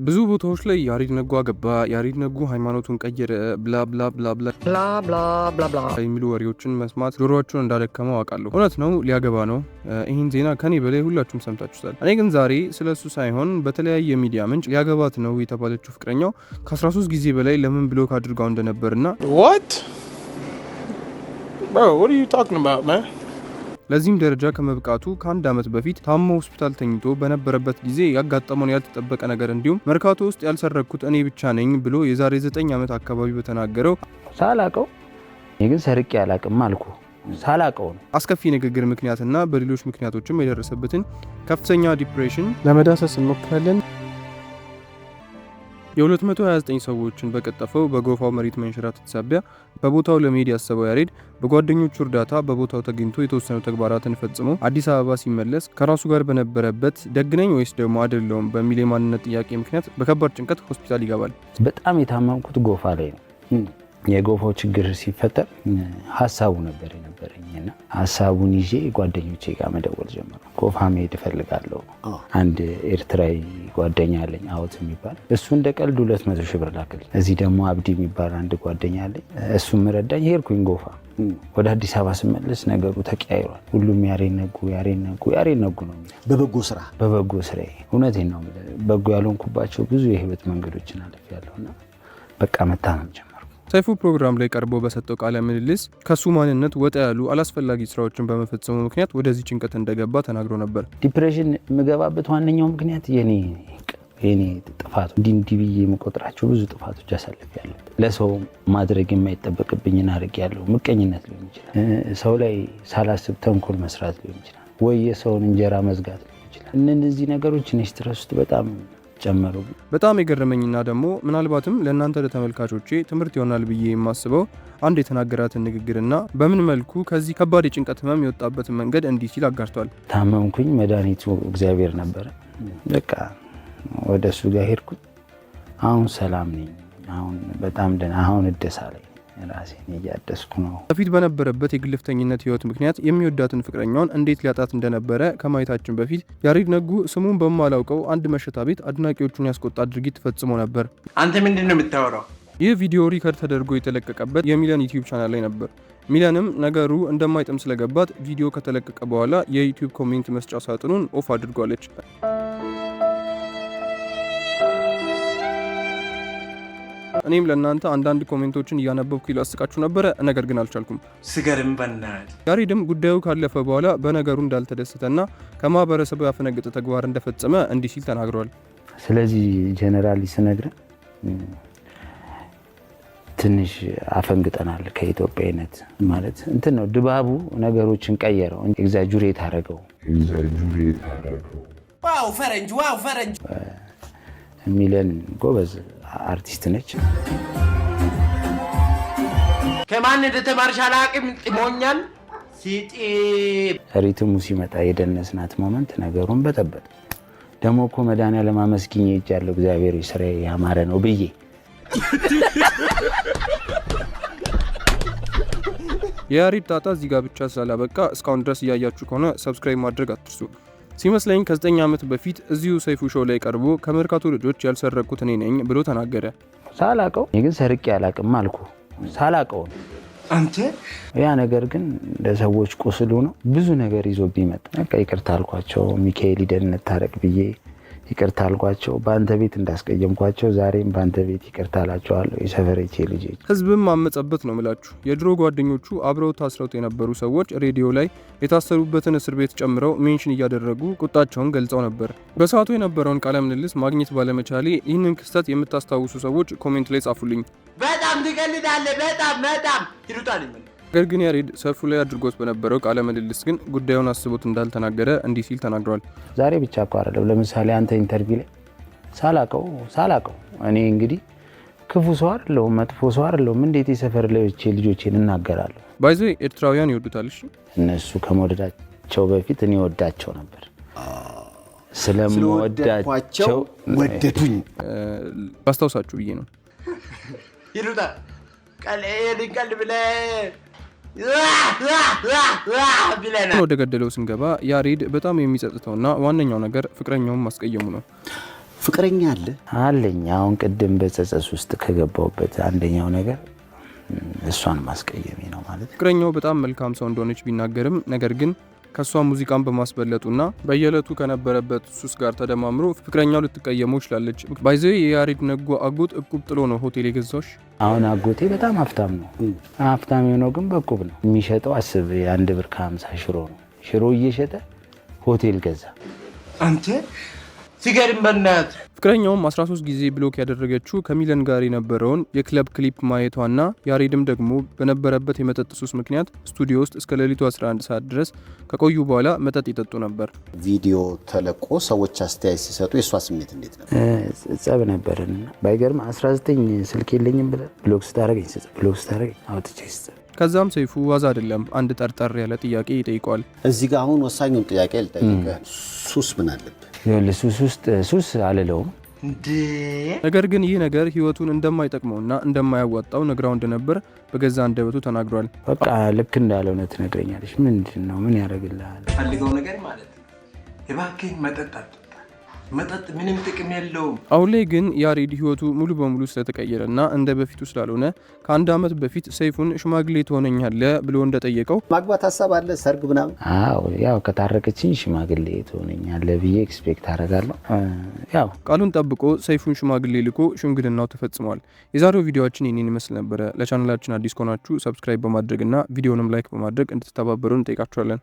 ብዙ ቦታዎች ላይ ያሬድ ነጉ አገባ፣ ያሬድ ነጉ ሃይማኖቱን ቀየረ፣ blah blah blah blah blah blah blah blah የሚሉ ወሬዎችን መስማት ጆሮአችሁን እንዳደከመው አውቃለሁ። እውነት ነው፣ ሊያገባ ነው። ይህን ዜና ከኔ በላይ ሁላችሁም ሰምታችሁታል። እኔ ግን ዛሬ ስለ እሱ ሳይሆን በተለያየ ሚዲያ ምንጭ ሊያገባት ነው የተባለችው ፍቅረኛው ከ13 ጊዜ በላይ ለምን block አድርጋው እንደነበርና What? Bro, what are you talking about, man? ለዚህም ደረጃ ከመብቃቱ ከአንድ ዓመት በፊት ታሞ ሆስፒታል ተኝቶ በነበረበት ጊዜ ያጋጠመውን ያልተጠበቀ ነገር እንዲሁም መርካቶ ውስጥ ያልሰረኩት እኔ ብቻ ነኝ ብሎ የዛሬ 9 ዓመት አካባቢ በተናገረው ሳላቀው እኔ ግን ሰርቄ አላቅም አልኩ። ሳላቀው ነው። አስከፊ ንግግር ምክንያትና በሌሎች ምክንያቶችም የደረሰበትን ከፍተኛ depression ለመዳሰስ እንሞክራለን። የ229 ሰዎችን በቀጠፈው በጎፋው መሬት መንሸራተት ሳቢያ በቦታው ለመሄድ ያሰበው ያሬድ በጓደኞቹ እርዳታ በቦታው ተገኝቶ የተወሰኑ ተግባራትን ፈጽሞ አዲስ አበባ ሲመለስ ከራሱ ጋር በነበረበት ደግ ነኝ ወይስ ደግሞ አይደለሁም በሚል የማንነት ጥያቄ ምክንያት በከባድ ጭንቀት ሆስፒታል ይገባል። በጣም የታመምኩት ጎፋ ላይ ነው። የጎፋው ችግር ሲፈጠር ሀሳቡ ነበር የነበረኝ እና ሀሳቡን ይዤ ጓደኞቼ ጋር መደወል ጀመርኩ። ጎፋ መሄድ እፈልጋለሁ። አንድ ኤርትራዊ ጓደኛ አለኝ አውት የሚባል፣ እሱ እንደ ቀልድ 200 ሺህ ብር ላክልኝ። እዚህ ደግሞ አብዲ የሚባል አንድ ጓደኛ አለኝ፣ እሱም ረዳኝ። ሄድኩኝ ጎፋ። ወደ አዲስ አበባ ስመለስ ነገሩ ተቀያይሯል። ሁሉም ያሬድ ነጉ፣ ያሬድ ነጉ፣ ያሬድ ነጉ ነው የሚለው። በበጎ ስራ። በበጎ ስራዬ፣ እውነቴን ነው የምልህ፣ በጎ ያልሆንኩባቸው ብዙ የህይወት መንገዶችን አልፌያለሁና በቃ መታመም ጀመርኩ። ሰይፉ ፕሮግራም ላይ ቀርቦ በሰጠው ቃለ ምልልስ ከሱ ማንነት ወጣ ያሉ አላስፈላጊ ስራዎችን በመፈጸሙ ምክንያት ወደዚህ ጭንቀት እንደገባ ተናግሮ ነበር። Depression የምገባበት ዋነኛው ምክንያት የኔ ጥፋት፣ እንዲህ እንዲህ ብዬ የምቆጥራቸው ብዙ ጥፋቶች አሳልፌያለሁ። ለሰው ማድረግ የማይጠበቅብኝን አድርጌያለሁ። ምቀኝነት ሊሆን ይችላል። ሰው ላይ ሳላስብ ተንኮል መስራት ሊሆን ይችላል። ወይ የሰውን እንጀራ መዝጋት ሊሆን ይችላል። እነዚህ ነገሮች እኔ stress ውስጥ በጣም ጨመሩ። በጣም የገረመኝና ደግሞ ምናልባትም ለእናንተ ለተመልካቾቼ ትምህርት ይሆናል ብዬ የማስበው አንድ የተናገራትን ንግግርና በምን መልኩ ከዚህ ከባድ የጭንቀት ህመም የወጣበትን መንገድ እንዲህ ሲል አጋርቷል። ታመምኩኝ። መድኃኒቱ እግዚአብሔር ነበረ። በቃ ወደ እሱ ጋር ሄድኩኝ። አሁን ሰላም ነኝ። አሁን በጣም ደህና፣ አሁን እደሳ ላይ ራሴን እያደስኩ ነው። በፊት በነበረበት የግልፍተኝነት ህይወት ምክንያት የሚወዳትን ፍቅረኛውን እንዴት ሊያጣት እንደነበረ ከማየታችን በፊት ያሬድ ነጉ ስሙን በማላውቀው አንድ መሸታ ቤት አድናቂዎቹን ያስቆጣ ድርጊት ፈጽሞ ነበር። አንተ ምንድን ነው የምታወራው? ይህ ቪዲዮ record ተደርጎ የተለቀቀበት የሚለን ዩቲዩብ ቻናል ላይ ነበር። ሚለንም ነገሩ እንደማይጥም ስለገባት ቪዲዮ ከተለቀቀ በኋላ የዩቲዩብ comment መስጫ ሳጥኑን off አድርጓለች። እኔም ለእናንተ አንዳንድ comment ኦችን እያነበብኩ ላስቃችሁ ነበረ፣ ነገር ግን አልቻልኩም። ስገርም በናት። ያሬድም ጉዳዩ ካለፈ በኋላ በነገሩ እንዳልተደሰተና ከማህበረሰቡ ያፈነገጠ ተግባር እንደፈጸመ እንዲህ ሲል ተናግሯል። ስለዚህ generally ስነግርህ ትንሽ አፈንግጠናል ከኢትዮጵያዊነት፣ ማለት እንትን ነው፣ ድባቡ ነገሮችን ቀየረው፣ exaggerate አደረገው። Wow ፈረንጅ፣ wow ፈረንጅ። ሚለን ጎበዝ አርቲስት ነች። ከማን እንደተማርሽ አላቅም። ጥሞኛል ሲጢ Rhythm ኡ ሲመጣ የደነስናት moment ነገሩን በጠበጠ። ደግሞ እኮ መድኃኒዓለም አመስግኜ ሄጃለሁ፣ እግዚአብሔር ስራዬ ያማረ ነው ብዬ። የያሬድ ጣጣ እዚህ ጋር ብቻ ስላላበቃ እስካሁን ድረስ እያያችሁ ከሆነ subscribe ማድረግ አትርሱ። ሲመስለኝ ከ9 ዓመት በፊት እዚሁ ሰይፉ show ላይ ቀርቦ ከመርካቶ ልጆች ያልሰረኩት እኔ ነኝ ብሎ ተናገረ። ሳላቀው እኔ ግን ሰርቄ አላቅም አልኩ። ሳላቀው ነው። አንተ ያ ነገር ግን ለሰዎች ቁስል ሆኖ ብዙ ነገር ይዞብኝ መጣ። በቃ ይቅርታ አልኳቸው። ሚካኤል ሂደን እንታረቅ ብዬ ይቅርታ አልኳቸው። በአንተ ቤት እንዳስቀየምኳቸው ዛሬም በአንተ ቤት ይቅርታ አላቸዋለሁ። የሰፈሬቼ ልጆች። ህዝብም አመጸበት ነው ምላችሁ። የድሮ ጓደኞቹ አብረው ታስረውት የነበሩ ሰዎች ሬዲዮ ላይ የታሰሩበትን እስር ቤት ጨምረው mention እያደረጉ ቁጣቸውን ገልጸው ነበር። በሰዓቱ የነበረውን ቃለ ምልልስ ማግኘት ባለመቻሌ ይህንን ክስተት የምታስታውሱ ሰዎች comment ላይ ጻፉልኝ። በጣም ትቀልዳለህ። በጣም በጣም ይሉታል። ነገር ግን ያሬድ ሰይፉ ላይ አድርጎት በነበረው ቃለ ምልልስ ግን ጉዳዩን አስቦት እንዳልተናገረ እንዲህ ሲል ተናግሯል። ዛሬ ብቻ እኮ አይደለም። ለምሳሌ አንተ interview ላይ ሳላቀው ሳላቀው፣ እኔ እንግዲህ ክፉ ሰው አይደለሁም፣ መጥፎ ሰው አይደለሁም። እንዴት የሰፈር ልጆቼ ልጆቼን እናገራለሁ? By the way ኤርትራውያን ይወዱታል። እሺ። እነሱ ከመውደዳቸው በፊት እኔ ወዳቸው ነበር። ስለወደድኳቸው ስለምወዳቸው ወደዱኝ። ባስታውሳችሁ ብዬ ነው። ይሉታል። ቀል ቀል ብለህ ብለናል። ወደ ገደለው ስንገባ ያሬድ በጣም የሚጸጽተውና ዋነኛው ነገር ፍቅረኛውን ማስቀየሙ ነው። ፍቅረኛ አለ? አለኝ። አሁን ቅድም በጸጸት ውስጥ ከገባሁበት አንደኛው ነገር እሷን ማስቀየሜ ነው ማለት። ፍቅረኛው በጣም መልካም ሰው እንደሆነች ቢናገርም ነገር ግን ከእሷ ሙዚቃን በማስበለጡና በየዕለቱ ከነበረበት ሱስ ጋር ተደማምሮ ፍቅረኛው ልትቀየመው ችላለች። By the way የያሬድ ነጉ አጎት እቁብ ጥሎ ነው ሆቴል የገዛሽ። አሁን አጎቴ በጣም ሀብታም ነው። ሀብታም የሆነው ግን በእቁብ ነው የሚሸጠው። አስብ፣ 1 ብር ከ50 ሽሮ ነው። ሽሮ እየሸጠ ሆቴል ገዛ። አንተ ሲገርም በእናትህ። ፍቅረኛውም 13 ጊዜ block ያደረገችው ከሚለን ጋር የነበረውን የክለብ ክሊፕ ማየቷና ያሬድም ደግሞ በነበረበት የመጠጥ ሱስ ምክንያት ስቱዲዮ ውስጥ እስከ ሌሊቱ 11 ሰዓት ድረስ ከቆዩ በኋላ መጠጥ ይጠጡ ነበር። ቪዲዮ ተለቆ ሰዎች አስተያየት ሲሰጡ የእሷ ስሜት እንዴት ነበር? ጸብ ነበረን እና ባይገርም 19 ስልክ የለኝም ብለህ block ስታደርገኝ ስጽፍ፣ block ስታደርገኝ አውጥቼ ስጽፍ። ከዛም ሰይፉ ዋዛ አይደለም፣ አንድ ጠርጠር ያለ ጥያቄ ይጠይቀዋል። እዚህ ጋር አሁን ወሳኙን ጥያቄ ልጠይቅህ። ሱስ ምን አለብህ? ይኸውልህ፣ ሱስ ውስጥ ሱስ አልለውም። እንዴ! ነገር ግን ይህ ነገር ህይወቱን እንደማይጠቅመውና እንደማያዋጣው ነግራው እንደነበር በገዛ አንደበቱ ተናግሯል። በቃ ልክ እንዳልሆነ ትነግረኛለች። ምንድን ነው፣ ምን ያደርግልሃል? ፈልገው ነገር ማለት ነው። እባክህን መጠጥ አትጠጣ። መጠጥ ምንም ጥቅም የለውም። አሁን ላይ ግን ያሬድ ህይወቱ ሙሉ በሙሉ ስለተቀየረና እንደ በፊቱ ስላልሆነ ከአንድ ዓመት በፊት ሰይፉን ሽማግሌ ትሆነኛለህ ብሎ እንደጠየቀው ማግባት ሀሳብ አለ? ሰርግ ምናምን? አዎ፣ ያው ከታረቀችኝ ሽማግሌ ትሆነኛለህ ብዬ expect አደርጋለሁ። ያው ቃሉን ጠብቆ ሰይፉን ሽማግሌ ልኮ ሽምግልናው ተፈጽሟል። የዛሬው ቪዲዮአችን ይህንን ይመስል ነበረ። ለቻናላችን አዲስ ከሆናችሁ subscribe በማድረግና ቪዲዮንም like በማድረግ እንድትተባበሩን እንጠይቃችኋለን።